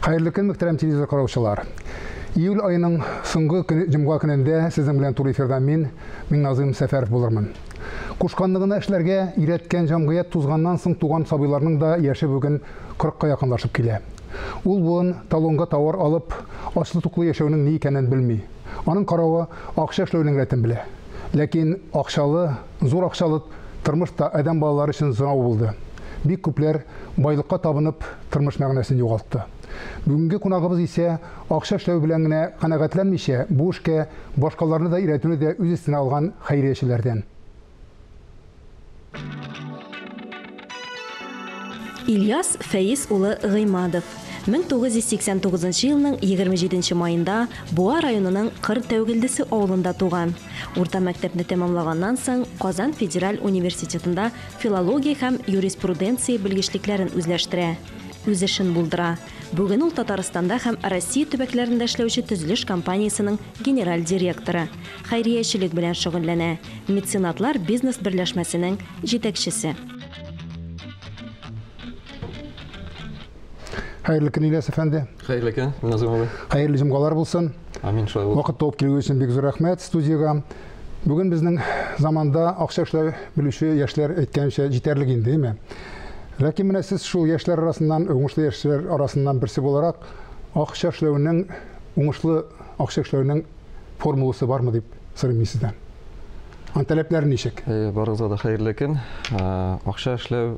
Хәерле көн, мөхтәрәм телевизор караучылар. Июль аеның соңгы көне, җомга көнендә сезнең белән туры эфирда мин, Миңназыйм Сәфәров булырмын. Кушканны гына эшләргә өйрәткән җәмгыять тузганнан соң туган сабыйларның да яше бүген 40-ка якынлашып килә. Ул буын талонга товар алып, ачлы-туклы яшәүнең ни икәнен белми. Аның каравы, акча эшләүнең рәтен белә. Ләкин акчалы, зур акчалы тормыш та адәм балалары өчен сынау булды. Бик күпләр байлыкка табынып, тормыш мәгънәсен югалтты. Бүгенге кунагыбыз исә акча эшләү белән генә канәгатьләнмичә, бу эшкә башкаларны да өйрәтүне дә үз өстенә алган хәйриячеләрдән. Ильяс Фәиз улы Гыймадов 1989 елның 27 маенда Буа районының Кыр Тәүгелдесе авылында туган. Урта мәктәпне тәмамлаганнан соң Казан федераль университетында филология һәм юриспруденция белгечлекләрен үзләштерә. Үз эшен булдыра. Бүген ул Татарстанда һәм Россия төбәкләрендә эшләүче төзелеш компаниясенең генераль директоры. Хәйриячелек белән шөгыльләнә. Меценатлар бизнес-берләшмәсенең җитәкчесе. Хәерле көн, Ильяс әфәнде. Хәерле көн, Назым абый. Хәерле җомгалар булсын. Амин, шулай булсын. Вакыт табып килү өчен бик зур рәхмәт студиягә. Бүген безнең заманда акча эшләү белүче яшьләр әйткәнчә җитәрлек инде, әйме? Ләкин менә сез шул яшьләр арасыннан, уңышлы яшьләр арасыннан берсе буларак, акча эшләүнең, уңышлы акча эшләүнең формуласы бармы дип сорыйм мин сездән. Аның таләпләре ничек? Әйе, барыгызга да хәерле көн. Акча эшләү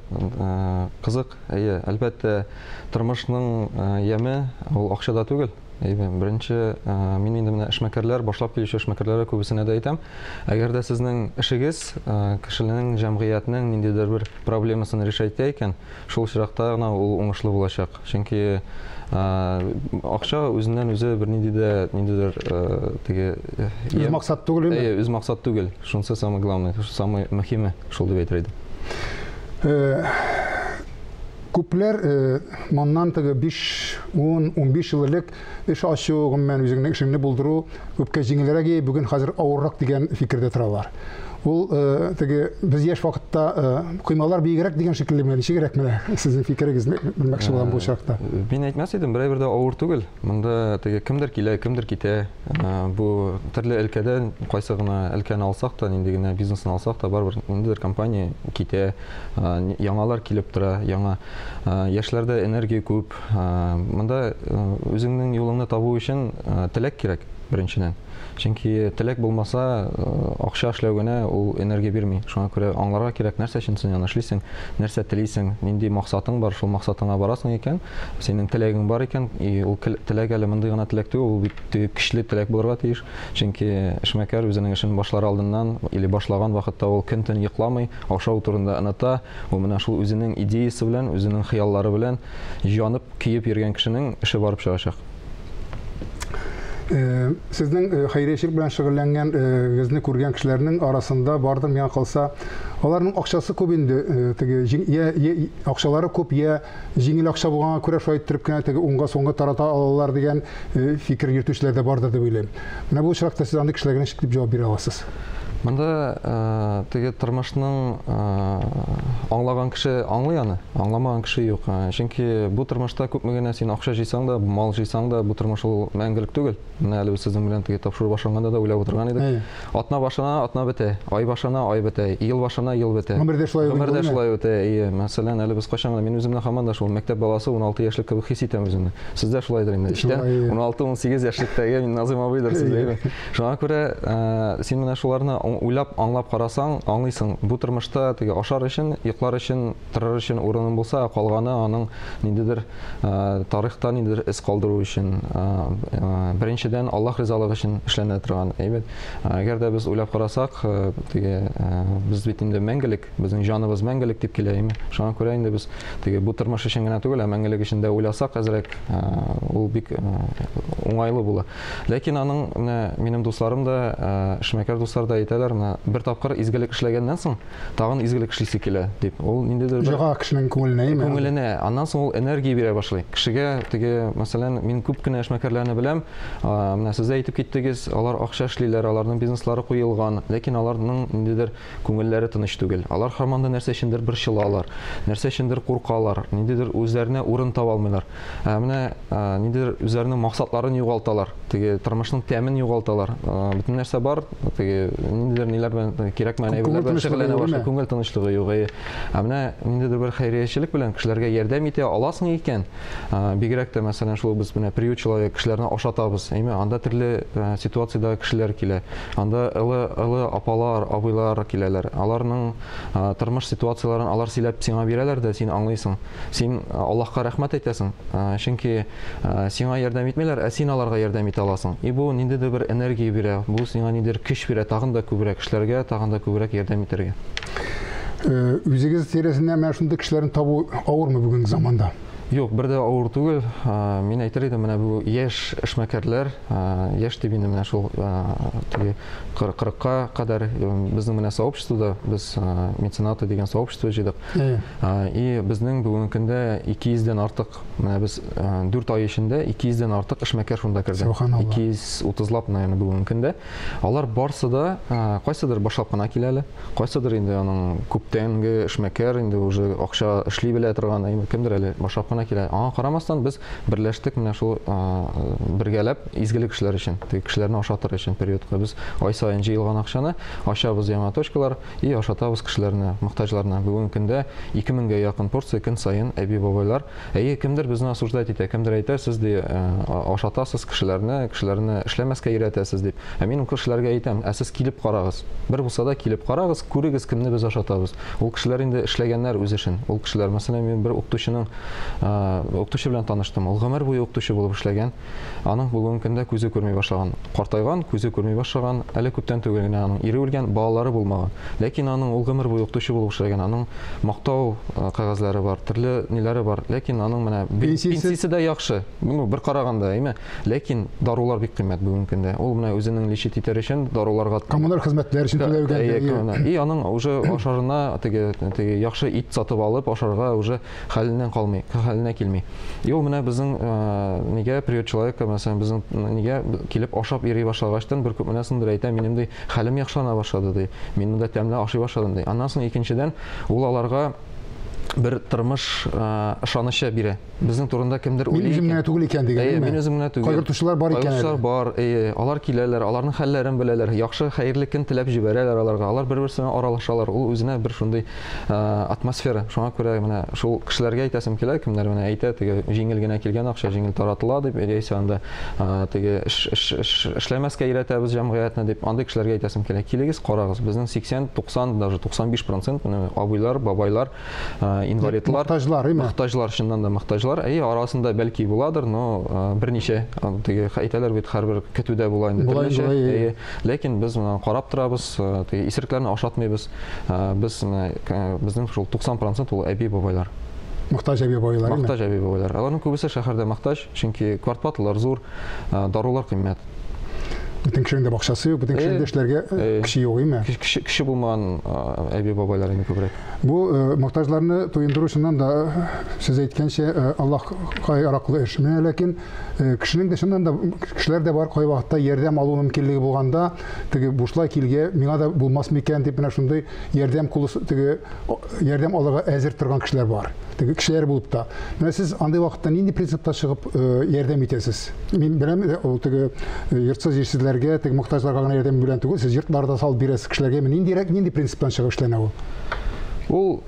кызык. Әйе, әлбәттә, тормышның яме ул акчада түгел. Әйе, беренче мин инде менә эшмәкәрләр, башлап килүче эшмәкәрләргә күбесенә дә әйтәм. Әгәр дә сезнең эшегез кешенең, җәмгыятьнең ниндидер бер проблемасын решать итә икән, шул очракта гына ул уңышлы булачак. Чөнки акча үзеннән үзе бернинди дә ниндидер теге үз максат түгел инде. Әйе, үз максат түгел. Шунысы самый главный, самый мөһиме шул дип әйтер идем. Күпләр моннан теге 5, 10, 15 ел элек эш ачу, гомумән үзеңнең эшеңне булдыру күпкә җиңелрәк, бүген хәзер авыррак дигән фикердә торалар. Ул теге без яшь вакытта коймалар биегрәк дигән шикелле менә ничегрәк менә сезнең фикерегезне белмәкче булам бу очракта. Мин әйтмәс идем, берәй дә авыр түгел. Монда теге кемдер килә, кемдер китә. Бу төрле өлкәдә кайсы гына өлкәне алсак та, нинди генә бизнесны алсак та, барыбер ниндидер компания китә, яңалар килеп тора, яңа яшьләрдә энергия күп. Монда үзеңнең юлыңны табу өчен теләк кирәк, беренчедән. Чөнки теләк булмаса, акча эшләү генә ул энергия бирми. Шуңа күрә аңларга кирәк, нәрсә өчен син аны эшлисең, нәрсә телисең, нинди максатың бар, шул максатыңа барасың икән, синең теләгең бар икән, и ул теләк әле мондый гына теләк түгел, ул бик көчле теләк булырга тиеш. Чөнки эшмәкәр үзенең эшен башлар алдыннан или башлаган вакытта ул көн-төн йокламый, ашау турында оныта, ул менә шул үзенең идеясы белән, үзенең хыяллары белән җанып, көеп йөргән кешенең эше барып чыгачак. Сезнең хәйриячелек белән шөгыльләнгәнегезне күргән кешеләрнең арасында бардыр, миңа калса, аларның акчасы күп инде, теге я акчалары күп, я җиңел акча булганга күрә шулай иттереп кенә теге уңга-сулга тарата алалар дигән фикер йөртүчеләр дә бардыр дип уйлыйм. Менә бу очракта сез андый кешеләргә ничек дип җавап бирә аласыз? Монда теге тормышның аңлаган кеше аңлый аны, аңламаган кеше юк. Чөнки бу тормышта күпме генә син акча җыйсаң да, мал җыйсаң да, бу тормыш ул мәңгелек түгел. Менә әле без сезнең белән теге тапшыру башланганда да уйлап утырган идек. Атна башына атна бетә, ай башына ай бетә, ел башына ел бетә. Гомер дә шулай Гомер дә шулай үтә, әйе. Мәсәлән, әле без кайчан гына, мин үземне һаман да шул мәктәп баласы 16 яшьлек кебек хис итәм үземне. Сездә шулайдыр инде. Эчтән 16-18 яшьлектәге мин Назыйм абыйдыр сез, әйе. Шуңа күрә син менә шуларны уйлап, аңлап карасаң, аңлыйсың. Бу тормышта теге ашар өчен, йоклар өчен, торыр өчен урының булса, калганы аның ниндидер тарихта ниндидер эз калдыру өчен, беренчедән Аллаһ ризалыгы өчен эшләнә торган әйбәт. Әгәр дә без уйлап карасак, теге без бит инде мәңгелек, безнең җаныбыз мәңгелек дип килә, әйме? Шуңа күрә инде без теге бу тормыш өчен генә түгел, ә мәңгелек өчен дә уйласак әзрәк, ул бик уңайлы була. Ләкин аның менә минем дусларым да, эшмәкәр дуслар да әйтәләр, әйтәләр, менә бер тапкыр изгелек эшләгәннән соң, тагын изгелек эшлисе килә дип. Ул ниндидер бер Җага кешенең күңеленә, әйеме? Күңеленә. Аннан соң ул энергия бирә башлый. Кешегә теге, мәсәлән, мин күп кенә эшмәкәрләрне беләм, менә сез дә әйтеп киттегез, алар акча эшлиләр, аларның бизнеслары куелган, ләкин аларның ниндидер күңелләре тыныч түгел. Алар һаман да нәрсә өчендер борчылалар, нәрсә өчендер куркалар, ниндидер үзләренә урын таба алмыйлар. Ә менә ниндидер үзләренең максатларын югалталар, теге тормышның тәмен югалталар. Бөтен нәрсә бар, теге ниндидер ниләр белән кирәкмәгән әйберләр белән шөгыльләнә башлый, күңел тынычлыгы юк. Ә менә ниндидер бер хәйриячелек белән кешеләргә ярдәм итә аласың икән, бигрәк тә, мәсәлән, шул без менә приют человек кешеләрне ашатабыз, әйме, анда төрле ситуациядәге кешеләр килә. Анда олы, олы апалар, абыйлар киләләр. Аларның тормыш ситуацияләрен алар сөйләп сиңа бирәләр дә, син аңлыйсың. Син Аллаһка рәхмәт әйтәсең, чөнки сиңа ярдәм итмиләр, ә син аларга ярдәм итә аласың. И бу ниндидер бер энергия бирә, бу сиңа ниндидер көч бирә, тагын да күбрәк эшләргә, тагын да күбрәк ярдәм итәргә. Үзегез тирәсендә менә шундый кешеләрне табу авырмы бүгенге заманда? Юк, бер дә авыр түгел. Мин әйтер идем, менә бу яшь эшмәкәрләр, яшь дип инде менә шул теге 40-ка кадәр безнең менә сообществода без меценаты дигән сообщество җыйдык. И безнең бүгенге көндә 200 дән артык, менә без 4 ай эчендә 200 дән артык эшмәкәр шунда керде. 230лап, наверное, бүгенге көндә. Алар барсы да кайсыдыр башлап кына килә әле. Кайсыдыр инде аның күптәнге эшмәкәр, инде уже акча эшли белә торган, кемдер әле башлап кына килә. Аңа карамастан без берләштек менә шул бергәләп изгелек эшләр өчен, теге кешеләрне ашатыр өчен периодка. Без ай саен җыелган акчаны ачабыз яңа точкалар и ашатабыз кешеләрне, мохтаҗларны. Бүгенге көндә 2000гә якын порция көн саен әби-бабайлар. Әйе, кемдер безне осуждать итә, кемдер әйтә, сез ди ашатасыз кешеләрне, кешеләрне эшләмәскә өйрәтәсез дип. Ә мин ул кешеләргә әйтәм, ә сез килеп карагыз. Бер булса да килеп карагыз, күрегез, кемне без ашатабыз. Ул кешеләр инде эшләгәннәр үз эшен. Ул кешеләр, мәсәлән, мин бер укытучының, укытучы белән таныштым. Ул гомер буе укытучы булып эшләгән. Аның бүгенге көндә күзе күрми башлаган. Картайган, күзе күрми башлаган. Әле күптән түгел генә аның ире үлгән, балалары булмаган. Ләкин аның ул гомер буе укытучы булып эшләгән. Аның мактау кәгазьләре бар, төрле ниләре бар. Ләкин аның менә пенсиясе дә яхшы. Ну, бер караганда, әйме? Ләкин дарулар бик кыйммәт бүгенге көндә. Ул менә үзенең лечить итәр өчен даруларга коммуналь хезмәтләр өчен түләүгә. И аның уже ашарына теге теге яхшы ит сатып алып ашарга уже хәленнән калмый, хәленә килми. И ул менә безнең нигә приют человека, мәсәлән, безнең нигә килеп ашап йөри башлагачтан бер күп менәсендер әйтә, минем ди хәлем яхшылана башлады ди. Мин монда тәмле ашый башладым ди. Аннан соң икенчедән ул аларга бер тормыш ышанычы бирә. Безнең турында кемдер уйлый. Мин үзем генә түгел икән дигән. Әйе, мин үзем генә түгел. Кайгыртучылар бар икән. Кайгыртучылар бар, әйе. Алар киләләр, аларның хәлләрен беләләр, яхшы, хәерле көн теләп җибәрәләр аларга. Алар бер-берсенә аралашалар. Ул үзенә бер шундый атмосфера. Шуңа күрә менә шул кешеләргә әйтәсем килә, кемнәр менә әйтә, теге җиңел генә килгән акча җиңел таратыла дип, яисә анда теге эшләмәскә өйрәтәбез җәмгыятьне дип, андый кешеләргә әйтәсем килә. Килегез, карагыз. Безнең 80, 90, даже 95% менә абыйлар, бабайлар, инвалидлар. Мохтаҗлар, әйме? Мохтаҗлар, чыннан да мохтаҗлар. Әйе, арасында бәлки буладыр, но берничә, теге әйтәләр бит, һәрбер көтүдә була инде төрлечә. Әйе. Ләкин без моны карап торабыз, теге исерекләрне ашатмыйбыз. Без менә безнең шул 90% ул әби-бабайлар. Мохтаҗ әби-бабайлар, әйме? Мохтаҗ әби-бабайлар. Аларның күбесе шәһәрдә мохтаҗ, чөнки квартплаталар зур, дарулар кыйммәт. Бөтен кешенең дә бакчасы юк, бөтен кешенең дә эшләргә кеше юк, әйме? Кеше булмаган әби-бабайлар инде күбрәк. Бу мохтаҗларны туендыру чыннан да, сез әйткәнчә, Аллаһка яраклы эш. Менә ләкин кешенең дә чыннан да кешеләр дә бар, кайвакытта ярдәм алу мөмкинлеге булганда, теге бушлай килгә, миңа да булмас микән дип менә шундый ярдәм кулы теге ярдәм алырга әзер торган кешеләр бар. Теге кешеләр булып та. Менә сез андый вакытта нинди принципта чыгып ярдәм итәсез? Мин беләм, ул теге йортсыз җирсезләргә, теге мохтаҗларга гына ярдәм белән түгел, сез йортларда салып бирәсез кешеләргә. Ниндирәк, нинди принциптан чыгып эшләнә ул? Ул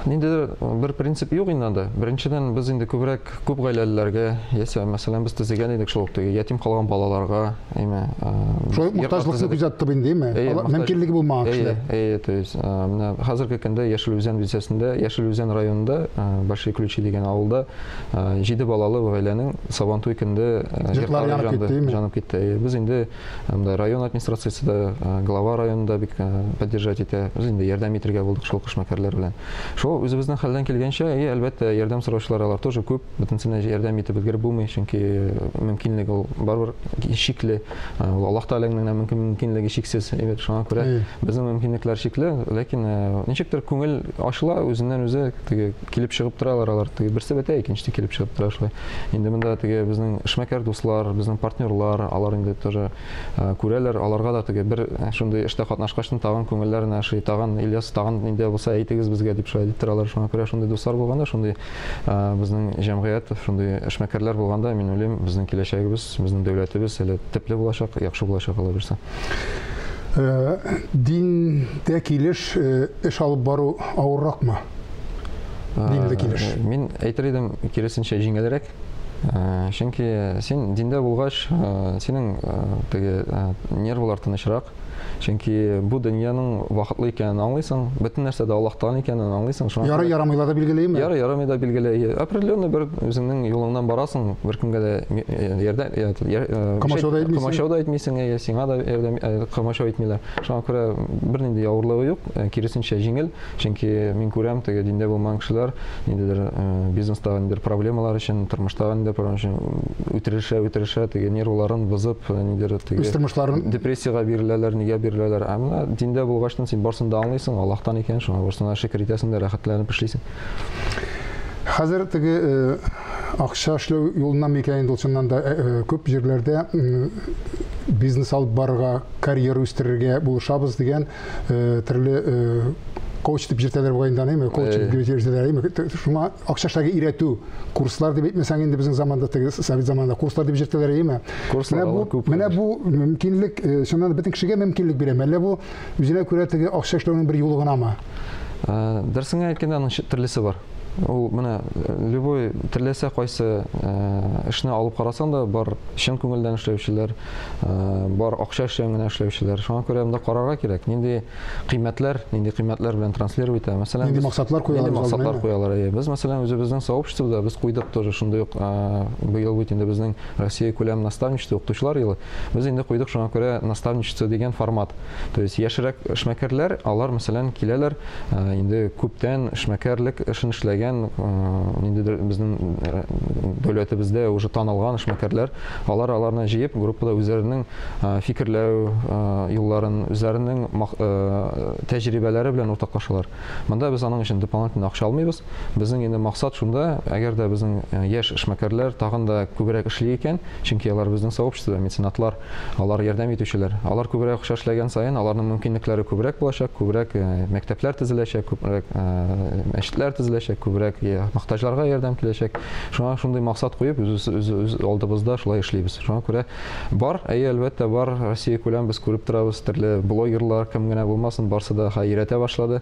ниндидер бер принцип юк инде анда. Беренчедән, без инде күбрәк күп гаиләлеләргә, яисә, мәсәлән, без төзегән идек шул ук теге ятим калган балаларга, әйме. Шулай ук мохтаҗлыкны күзәтеп инде, әйме? Мөмкинлеге булмаган кешеләр. Әйе, то есть, менә хәзерге көндә Яшел Үзән бистәсендә, Яшел Үзән районында, Большие Ключи дигән авылда 7 балалы гаиләнең Сабантуй көндә йортлары янып китте. Без инде монда район администрациясе дә, глава районында бик поддержать итә. Без инде ярдәм итәргә булдык шул эшмәкәрләр белән. Шул Бу үзебезнең хәлдән килгәнчә, и әлбәттә, ярдәм сораучылар алар тоже күп. Бөтенесенә ярдәм итеп өлгереп булмый, чөнки мөмкинлек ул барыбер шикле. Ул Аллаһ Тәгаләнең генә мөмкинлеге чиксез. Әйбәт, шуңа күрә безнең мөмкинлекләр чикле, ләкин ничектер күңел ачыла, үзеннән үзе теге килеп чыгып торалар алар. Теге берсе бетә, икенчесе килеп чыгып тора шулай. Инде монда теге безнең эшмәкәр дуслар, безнең партнерлар, алар инде тоже күрәләр, аларга да теге бер шундый эштә катнашкач тагын күңелләренә ошый, тагын Ильяс, тагын нинди булса әйтегез безгә дип шулай дип торалар. Шуңа күрә шундый дуслар булганда, шундый безнең җәмгыять, шундый эшмәкәрләр булганда, мин уйлыйм, безнең киләчәгебез, безнең дәүләтебез әле төпле булачак, яхшы булачак алла бирсә. Диндә килеш эш алып бару авырракмы? Динле килеш. Мин әйтер идем, киресенчә җиңелрәк. Чөнки син диндә булгач, синең теге нервлар тынычрак. Чөнки бу дөньяның вакытлы икәнен аңлыйсың, бөтен нәрсә дә Аллаһтан икәнен аңлыйсың. Шуңа Ярый ярамыйлар да билгелеме? Ярый ярамый да билгеле. Определенный бер үзеңнең юлыңнан барасың, беркемгә дә ярдәм комачау да итмисең. Комачау да итмисең, сиңа да ярдәм комачау итмиләр. Шуңа күрә бернинди авырлыгы юк, киресенчә җиңел. Чөнки мин күрәм, теге диндә булмаган кешеләр ниндидер бизнестагы ниндидер проблемалар өчен, тормыштагы ниндидер проблемалар өчен үтерешә, үтерешә, теге нервларын бозып, ниндидер теге үз тормышларын депрессиягә биреләләр, нигә биреләләр. Ә менә диндә булгачтын син барсын да аңлыйсың, Аллаһтан икән, шуңа барсына шөкер итәсең дә, рәхәтләнеп эшлисең. Хәзер теге акча эшләү юлыннан микән инде ул чыннан да күп җирләрдә бизнес алып барырга, карьера үстерергә булышабыз дигән төрле коуч дип йөртәләр бугай инде аны, коуч дип йөртәләр, шуңа акча эшләргә өйрәтү курслар дип әйтмәсәң инде безнең заманда теге совет заманында курслар дип йөртәләр, әйеме? Курслар менә бу, менә бу мөмкинлек чыннан да бөтен кешегә мөмкинлек бирә. Әллә бу үзенә күрә теге акча эшләүнең бер юлы гынамы? Дөресен әйткәндә, аның төрлесе бар. Ул менә любой теләсә кайсы эшне алып карасаң да, бар чын күңелдән эшләүчеләр, бар акча өчен генә эшләүчеләр. Шуңа күрә монда карарга кирәк, нинди кыйммәтләр, нинди кыйммәтләр белән транслировать итә. Мәсәлән, нинди максатлар куялар? Нинди максатлар куялар? Без, мәсәлән, үзебезнең сообществода без куйдык тоже шундый ук, быел бит инде безнең Россия күләм наставничество укытучылар елы. Без инде куйдык шуңа күрә наставничество дигән формат. То есть яшьрәк эшмәкәрләр, алар, мәсәлән, киләләр, инде күптән эшмәкәрлек эшен эшләгән, ниндидер безнең дәүләтебездә уже танылган эшмәкәрләр, алар аларны җыеп, группада үзләренең фикерләү юлларын, үзләренең тәҗрибәләре белән уртаклашалар. Монда без аның өчен дополнительно акча алмыйбыз. Безнең инде максат шунда, әгәр дә безнең яшь эшмәкәрләр тагын да күбрәк эшли икән, чөнки алар безнең сообществода меценатлар, алар ярдәм итүчеләр. Алар күбрәк акча эшләгән саен, аларның мөмкинлекләре күбрәк булачак, күбрәк мәктәпләр төзеләчәк, күбрәк мәчетләр төзеләчәк, күбрәк мохтаҗларга ярдәм киләчәк. Шуңа шундый максат куеп, үз алдыбызда шулай эшлибез. Шуңа күрә бар, әйе, әлбәттә бар, Россия күләм без күреп торабыз, төрле блогерлар, кем генә булмасын, барсы да өйрәтә башлады.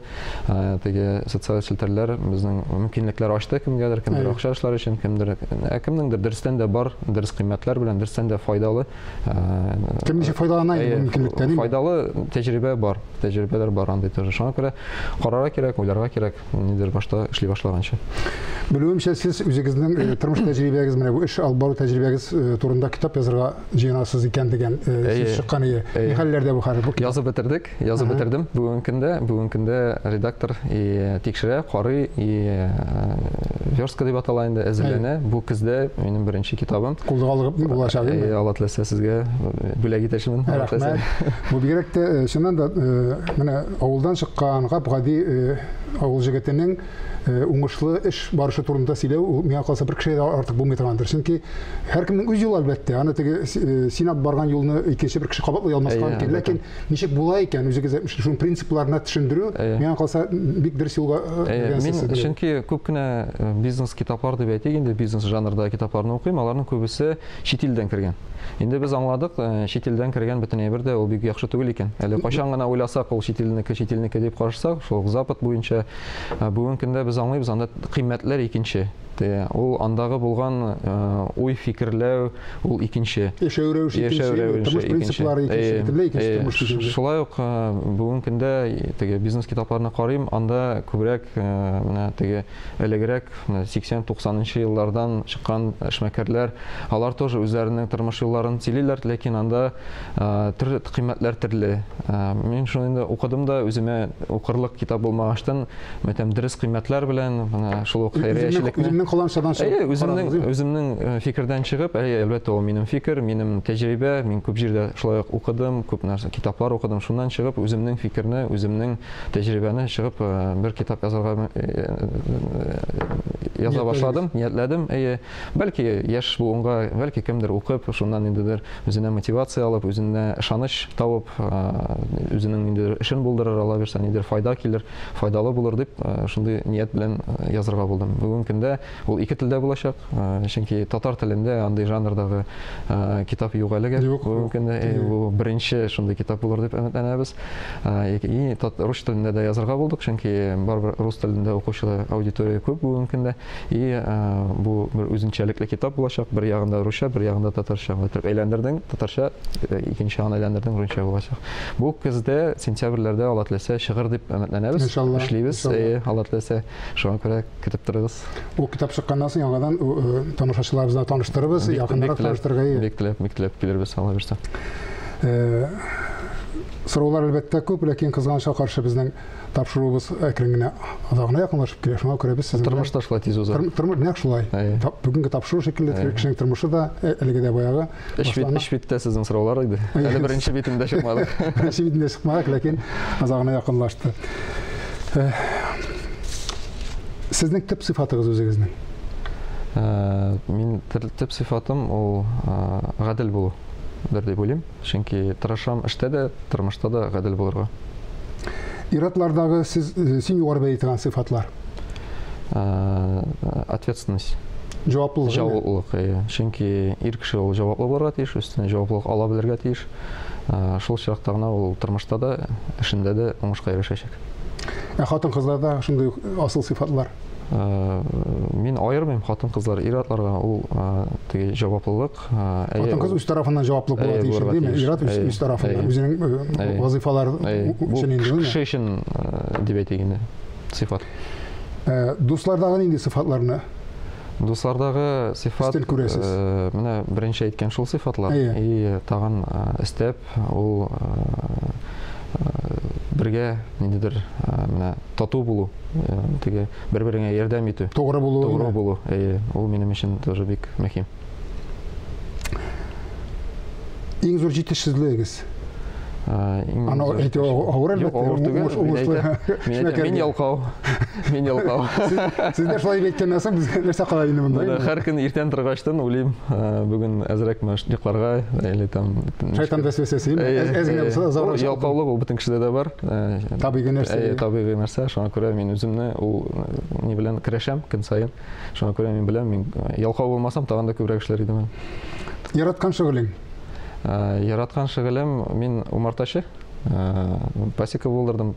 Теге социаль челтәрләр безнең мөмкинлекләр ачты кемгәдер, кемдер акча эшләр өчен, кемдер, кемнеңдер дөрестән дә бар, дөрес кыйммәтләр белән, дөрестән дә файдалы. Кем ничек файдалана инде мөмкинлектән? Файдалы тәҗрибә бар, тәҗрибәләр бар андый тоже. Шуңа күрә карарга кирәк, уйларга кирәк, нидер башта эшли башлаганчы. Белүемчә, сез үзегезнең тормыш тәҗрибәгез, менә бу эш алып бару тәҗрибәгез турында китап язарга җыенасыз икән дигән сүз чыккан иде. Ни хәлләрдә бу хәзер? Язып бетердек, язып бетердем. Бүгенге көндә, бүгенге көндә редактор тикшерә, карый, и верстка дип атала инде, әзерләнә. Бу көздә минем беренче китабым. Кулга алып булачак инде. Алла теләсә, сезгә бүләк итәчәкмен. Рәхмәт. Бу бигрәк тә чыннан да менә авылдан чыккан гап-гади авыл җегетенең уңышлы эш барышы турында сөйләү, ул миңа калса бер кешегә дә артык булмый торгандыр. Чөнки һәркемнең үз юлы әлбәттә. Аны теге син алып барган юлны икенче бер кеше кабатлый алмаска мөмкин. Ләкин ничек була икән, үзегез әйтмешли, шуның принципларына төшендерү, миңа калса бик дөрес юлга дигән сүз. Чөнки күп кенә бизнес китаплар дип әйтик инде, бизнес жанрдагы китапларны укыйм, аларның күбесе чит илдән кергән. Инде без аңладык, чит илдән кергән бөтен әйбер дә ул бик яхшы түгел икән. Әле кайчан гына уйласак, ул чит илнеке, чит илнеке дип карашсак, шул Запад буенча бүгенге көндә без аңлыйбыз, анда кыйммәтләр икенче. Ул андагы булган уй фикерләү ул икенче. Яшәү рәвеше икенче, тормыш принциплары икенче, бөтенләй икенче тормыш икенче. Шулай ук бүгенге көндә теге бизнес китапларны карыйм, анда күбрәк менә теге элегрәк 80-90 еллардан чыккан эшмәкәрләр, алар тоже үзләренең тормыш юлларын сөйлиләр, ләкин анда төрле кыйммәтләр төрле. Мин шуны инде укыдым да, үземә укырлык китап булмагачтан мәйтәм, дөрес кыйммәтләр белән, менә шул ук хәйриячелекне. Үземнең кыланчадан чыгып. Үземнең фикердән чыгып, әйе, әлбәттә, ул минем фикер, минем тәҗрибә, мин күп җирдә шулай ук укыдым, күп нәрсә, китаплар укыдым. Шуннан чыгып, үземнең фикерне, үземнең тәҗрибәне чыгып, бер китап язарга яза башладым, ниятләдем. Әйе, бәлки яшь буынга, бәлки кемдер укып, шуннан ниндидер үзенә мотивация алып, үзенә ышаныч табып, үзенең ниндидер эшен булдырыр, ала бирсә, ниндидер файда килер, файдалы булыр дип, шундый ният белән язырга булдым. Бүгенге көндә ул ике телдә булачак, чөнки татар телендә андый жанрдагы китап юк әлегә. Бүгенге көндә бу беренче шундый китап булыр дип өметләнәбез. И рус телендә дә язырга булдык, чөнки барыбер рус телендә укучы аудитория күп бүгенге көндә. И бу бер үзенчәлекле китап булачак, бер ягында русча, бер ягында татарча. Итеп әйләндердең, татарча, икенче ягын әйләндердең, русча булачак. Бу көздә, сентябрьләрдә Алла теләсә чыгыр дип өметләнәбез. Эшлибез, Алла теләсә. Шуңа күрә көтеп торыгыз. Ул китап чыкканнан соң яңадан тамашачыларыбызны таныштырырбыз, якынрак таныштырырга. Бик теләп, бик теләп килербез, Алла бирсә. Сораулар әлбәттә күп, ләкин кызганычка каршы безнең тапшыруыбыз әкрен генә азагына якынлашып килә. Шуңа күрә без сезнең тормыш та шулай тиз уза. Тормыш нәкъ шулай. Бүгенге тапшыру шикелле кешенең тормышы да әлеге дә баягы. Өч биттә сезнең сораулар иде. Әле беренче битендә чыкмадык. Беренче битендә чыкмадык, ләкин азагына якынлашты. Сезнең төп сыйфатыгыз үзегезнең? Мин төп сыйфатым ул гадел булу бер дип уйлыйм. Чөнки тырышам эштә дә, тормышта да гадел булырга. Ир-атлардагы син югары бәя торган сыйфатлар? Ответственность. Җаваплылык. Җаваплылык, чөнки ир кеше ул җаваплы булырга тиеш, өстенә җаваплылык ала белергә тиеш. Шул чакта гына ул тормышта да, эшендә дә уңышка ирешәчәк. Ә хатын-кызларда шундый асыл сыйфатлар? Мин аермыйм хатын-кызлар, ир-атларга ул теге җаваплылык. Хатын-кыз үз тарафыннан җаваплы була тиеш, димме? Ир-ат үз тарафыннан үзенең вазифалары өчен инде. Кеше өчен дип әйтик инде сыйфат. Дуслардагы нинди сыйфатларны? Дуслардагы сыйфат, менә беренче әйткән шул сыйфатлар. И тагын өстәп ул бергә ниндидер менә тату булу, теге бер-береңә ярдәм итү. Тугры булу. Тугры булу. Ул минем өчен тоже бик мөһим. Иң зур җитешсезлегегез? Аны әйтү авыр әлбәттә. Мин ялкау. Мин ялкау. Сез дә шулай әйткәннән соң безгә нәрсә кала инде монда? Һәр көн иртән торгачтан уйлыйм, бүген әзрәк йокларга или там шайтан вәсвәсәсе, әз генә булса да зарар. Ялкаулык ул бөтен кешедә дә бар. Табигый нәрсә. Табигый нәрсә. Шуңа күрә мин үземне ул ни белән көрәшәм көн саен. Шуңа күрә мин беләм, мин ялкау булмасам, тагын да күбрәк эшләр идем. Яраткан шөгылең? Яраткан шөгылем, мин умартачы. Пасека булдырдым.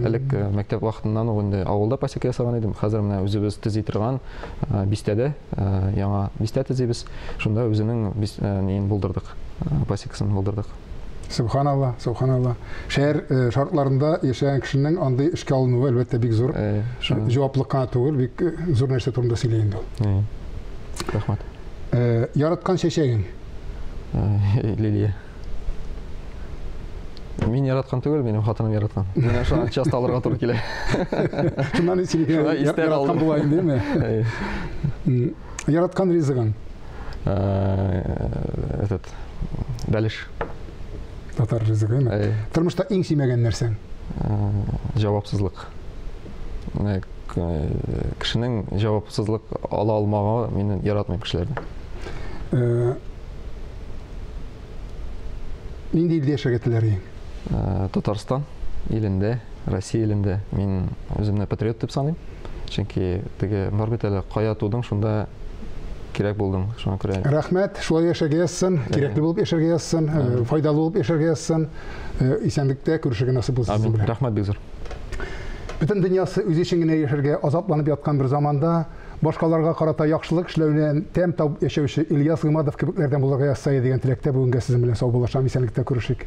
Элек мәктәп вакытыннан ук инде авылда пасека ясаган идем. Хәзер менә үзебез төзи торган бистәдә яңа бистә төзибез. Шунда үзенең неен булдырдык, пасекасын булдырдык. Субханалла, субханалла. Шәһәр шартларында яшәгән кешенең андый эшкә алынуы әлбәттә бик зур. Җаваплылык кына түгел, бик зур нәрсә турында сөйли инде ул. Рәхмәт. Яраткан чәчәгең? Лилия. Мин яраткан түгел, минем хатыным яраткан. Менә шуны часто алырга туры килә. Шуннан синеке яраткан була инде, димме? Яраткан ризыгың? Этот бәлеш. Татар ризыгы, димме? Тормышта иң сөймәгән нәрсәң? Җавапсызлык. Кешенең җавапсызлык ала алмавы, мин яратмыйм кешеләрне. Нинди илдә яшәргә теләр идең? Татарстан илендә, Россия илендә. Мин үземне патриот дип саныйм. Чөнки теге бар бит әле, кая тудың, шунда кирәк булдың. Шуңа күрә. Рәхмәт, шулай яшәргә язсын, кирәкле булып яшәргә язсын, файдалы булып яшәргә язсын. Исәнлектә күрешергә насыйп булсын сезнең белән. Рәхмәт бик зур. Бөтен дөньясы үзе өчен генә яшәргә азапланып яткан бер заманда башкаларга карата яхшылык эшләүне тәм табып яшәүче Ильяс Гыймадов кебекләрдән булырга язса дигән теләктә бүгенгә сезнең белән саубуллашам. Исәнлектә күрешик.